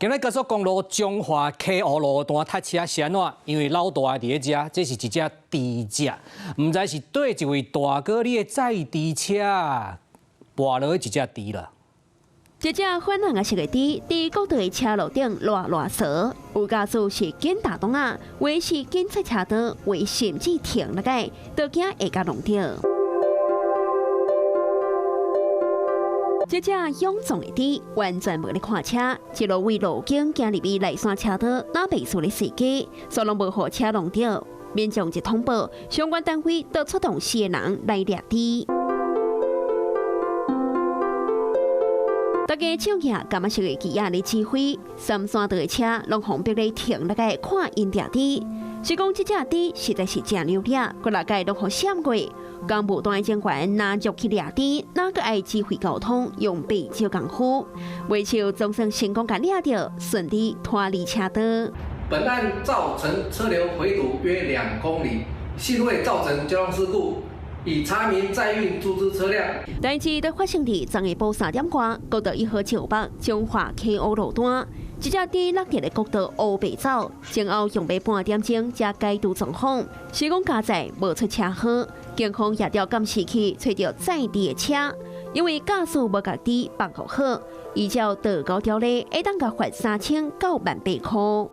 今日高速公路彰化溪湖路段塞車是按怎？因為老大佇咧遮，這是一隻豬隻，毋知是佗一位大哥你的載豬車跋落去一隻豬啦。這隻粉紅色的豬，佇國道的車路頂賴賴趖，有駕駛是緊打擋仔，有的是緊剎車道，有的甚至停落來，都驚會共弄著。這隻勇壯的豬完全無咧看車，一路為路肩行入去內線車道，若袂輸咧司機，所以攏無予車弄著。民眾一通報，相關單位都出動四個人來掠豬。大家手舉感覺是個機仔咧指揮，三線道的車攏予逼咧停落來看𪜶掠豬。是講這隻豬實在是誠牛掠，幾若擺攏予閃過。公務單位人員若入去掠豬，哪閣愛指揮交通，用白招功夫，未笑總算成功共掠著，順利脫離車道。本案造成車流回堵約2公里，幸未造成交通事故。已查明載運豬隻車輛。代誌就發生佇昨下晡3點外，國道1號石北彰化溪湖路段，這隻豬落佇咧國道烏白走，前後用欲半點鐘才解除狀況。是講加載無出車禍，警方也調監視器揣著載豬的車，因為駕駛無共豬綁護好，依照道交條例，會當共罰3000到18,000箍。